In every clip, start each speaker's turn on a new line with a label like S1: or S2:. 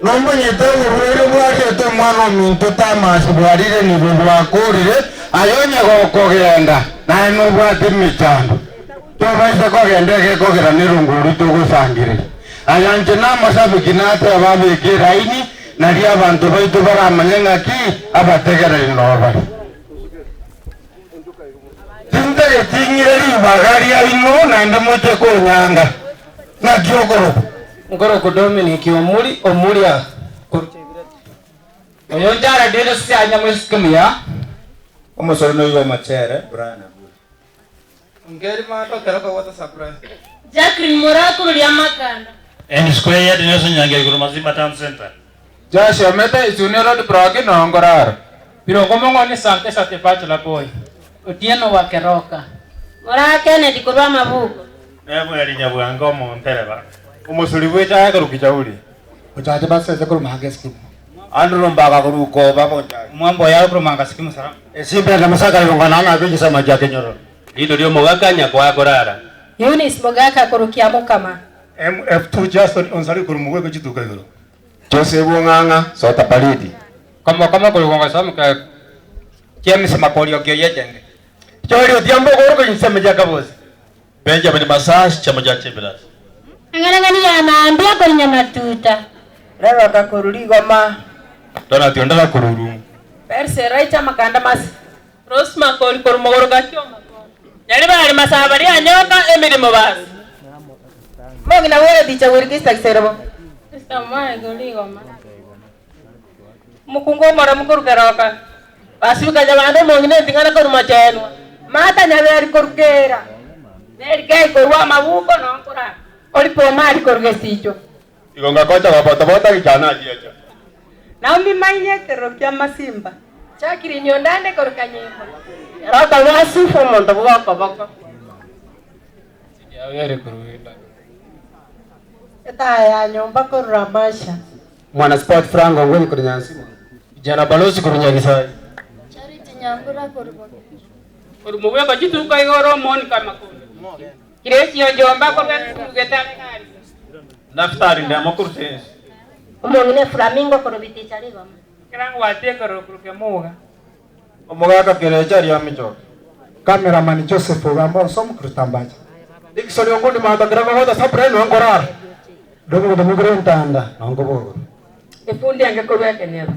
S1: Nomanyete oborwaire bwariete omwana ominto Tamasi bwarire nigo bwakoorire, aye onye gokogenda, naye nobwate emechando. Tobaisa kogenda egekogera nerongori togosangereria. Aya inche namasabiki nateba abeke eraini, nario abanto baito baramanye ng'aki abategereri noo bare. Tintageti ng'ire ribaga riaino naende moche konyanga. Naki okorokwa?
S2: Nkorokwa Dominic Omuri Omuria korwa Chebireti. Oyo Jared egesi ya nyamwesike muya.
S3: Omosori noigo omochere Brian Aburi.
S2: Ongeri mato kero kogwata supply.
S4: Jacqueline Morakuru Amakanda.
S5: N squared Nelson Nyange igoro Mazimba Town Centre.
S6: Joshua Omete Ichuni Road Block noo nkorara.
S2: Birongo Mong'oni Santesa the bachelor boy.
S4: Otieno wa Keroka. Moraa Kennedy korwa Amabuko.
S5: Nebweri Nyabwango omontereba.
S3: Omosori bw'echaye korwa Kijauri.
S7: Ochache basese korwa Manga Skimu.
S3: Andrew Mbaga korwa Ukoba Bonchari.
S2: Omwambo oye korwa Manga Skimu Salama.
S1: Esimba na Mosaka Ibongo na ng'ake chisemo chia Kenyoro.
S8: Rindo ri'omogaka nyakoa korara.
S9: Eunice Mogaka korwa Kiamokama.
S10: MF2 Jason Onsari korwa Mogweko chituka igoro.
S3: Joseph Ong'ang'a Sota Baridi.
S6: Komo komo korwa Gongo Somo James Makori Okioyia Echenge.
S1: Joel Odhiambo okorwa chinsemo chia Kabosi.
S5: Benjamin Masash chiamo chia Chebilat.
S4: Eng'enang'eni ya mambia korinya matuta.
S11: Rebecca korwa Rigoma.
S3: Donald Ondara korwa Orumu.
S11: Percy Elijah Makanda Masi.
S12: Rose Makori korwa mogoro gaki Omakonde. Nyaribari Masaba rianyoka emirimo basi.
S11: Omong'ina bw'egeticha Wilkista Kiserobo.
S4: Esther Omware korwa Rigoma.
S12: Omokungu omoremu korwa Keroka. Basibika Nyabande omong'ina enting'ana korwa Machenwa.
S11: Martha Nyaberi korwa Keera. Mary Kay korwa Amabuko Nonkorara. Oripa Omari korwa Gesicho.
S3: Igo ngakocha gobota-bota gichana achiecha.
S11: Naomi Mainye ekerero kia Masimba.
S9: Jacqueline Ondande korwa Kanyimbo.
S11: Keroka Bwasufu omonto bw'okoboko.
S13: Etaya ya nyomba korwa Ramasha.
S14: Mwana sport Frank Ongwenyi korwa Nyansimo.
S2: Kijana Balozi korwa Nyagisayi.
S4: Charity Nyambura korwa Boke.
S12: Korwa Mogweko chituka igoro Monica Makonde. Grace Onjomba korwa esukuru Getare Harrison.
S5: Naftali Ndemo korwa Tensi.
S4: Omong'ina Flamingo korwa Biticha Rigoma.
S12: Kerangwatie korwa korwa Kemuga.
S3: Omogaka Kerecha Riamichoke.
S7: Cameraman Joseph Ogamba Onsomu korwa Tambacha.
S1: Dickson Ongundi Mato Keroko gocha Sabra noo nkorara.
S14: Dominic Mugure Ntanda noo nkoborwa.
S11: Efundi enge korwa Ekenyatta.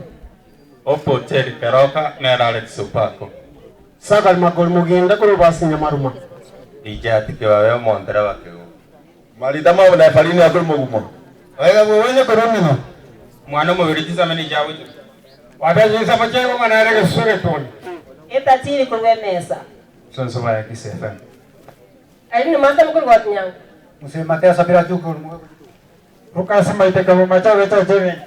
S3: Hope Ocheri Keroka nere Alex Opako.
S14: Sakari Makori Mogenda korwa Basi Nyamaruma.
S3: DJ Atikibabe omontereba Kegogo. Marita Mabuna Efarini akorwa Mogumo.
S1: Oiga bw'obonya korwa Omino.
S6: Omwana omobere chisame nichiagochire. Wabia chinsemo chiaigwa ng'a nere egesusuro getoni.
S11: Etatiri korwa emesa.
S15: Sonso baya Kisii FM.
S9: Irene Masami korwa Gwatinyango.
S7: Mzee Mateo Sabira Ajuka korwa Mogweko Chituka.
S1: Lucas Maite Kabomacha ogocha Chebeni.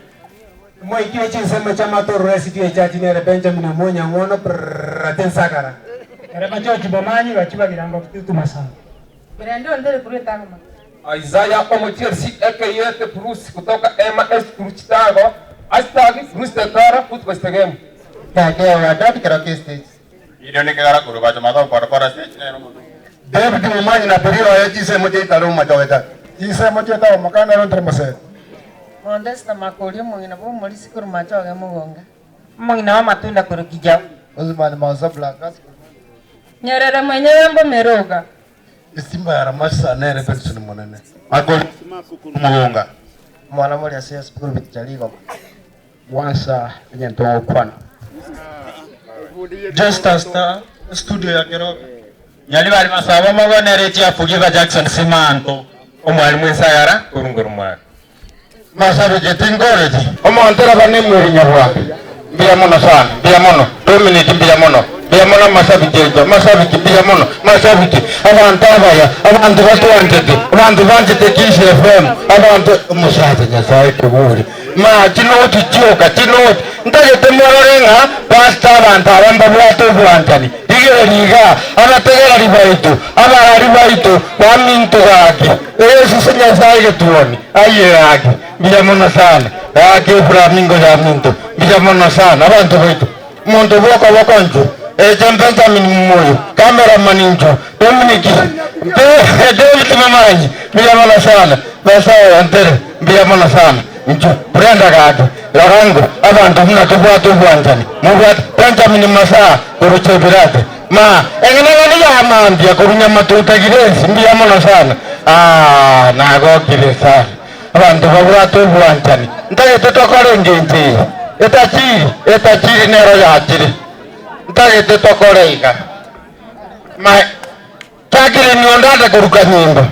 S1: Omoiki o chinsemo chi'amatororo SDA Church nere Benjamin Amonye Ang'wono Prrrr Tensakara.
S2: Kereba George Bomanyi gachibagira ngo Kitutu Masaba.
S11: Mirembe onde korwa etang'ama.
S6: Isaiah omochiersi ekeyete Bruce kutoka Ema esukuru Chicago, Hashtag BruceTheKara footballstegemu.
S1: Takeo Adad Keroka Stage.
S3: Gideon Kegara korwa Bacho Mathomo Bodaboda Stage nere omotuko.
S1: David Momanyi na Periro oye chinsemo chiaitare omochoge.
S7: Chinsemo chietagwa Mokana ere ontere Moseti.
S11: Modesta Makori omong'ina bw'omorisia korwa Machoge Mogonga. Omong'ina w'amatunda korwa Kijau.
S7: Osman Mausa Black
S9: Nyerere mwenyewe Mbomeroga.
S1: Esimba ya Ramasa nere Benson Monene. Makori Mogonga.
S14: Omwana moria ase Yesu korwa Biticha Rigoma. Gwansa egento ogokwana.
S2: Justus Star, Studio ya Keroka.
S8: Nyaribari Masaba Mogo nere Chiafugiva Jackson Simanto.
S3: Omwalimu Ensagara korwa Ngoromwaka.
S1: Masabiki tingoreti. Omontereba nemweri nyabwake. Mbuya mono sana, mbuya mono Dominic, mbuya mono, mbuya mono amasabiki aito, amasabiki mbuya mono, amasabiki, abanto abaya, abanto batwanchete, abanto banchete Kisii FM, abanto omosacha Nyasaye kebori ma chinoti chioka chinoti ntagete morore ng'a pastor abanto aba mbabwate obwanchani rigereria igaa abategereri baito abarari baito baminto gaki eyesuse Nyasaye getuoni aye gaki Mbuya mono sana gaki eflamingo ya minto mbuya mono sana abanto baito omonto bw'okoboko inchu eche Benjamin moyo cameraman inchu Dominic David Momanyi mbuya mono sana Nyasaye ontere mbuya mono sana. Inchuo Brenda gaki, rora ng'o abanto buna tobwate obwanchani, mobwate Benjamin Masaa korwa Chebirate, ma eng'enang'eni ya mambia korwa Nyamatuta Girensi, mbuya mono sana. Aah nagokire sana. Abanto babwate obwanchani. Ntagete tokore engencho eye. Etachiri, etachiri nero yachire. Ntagete tokore iga. Ma Jacqueline Ondande korwa Kanyimbo.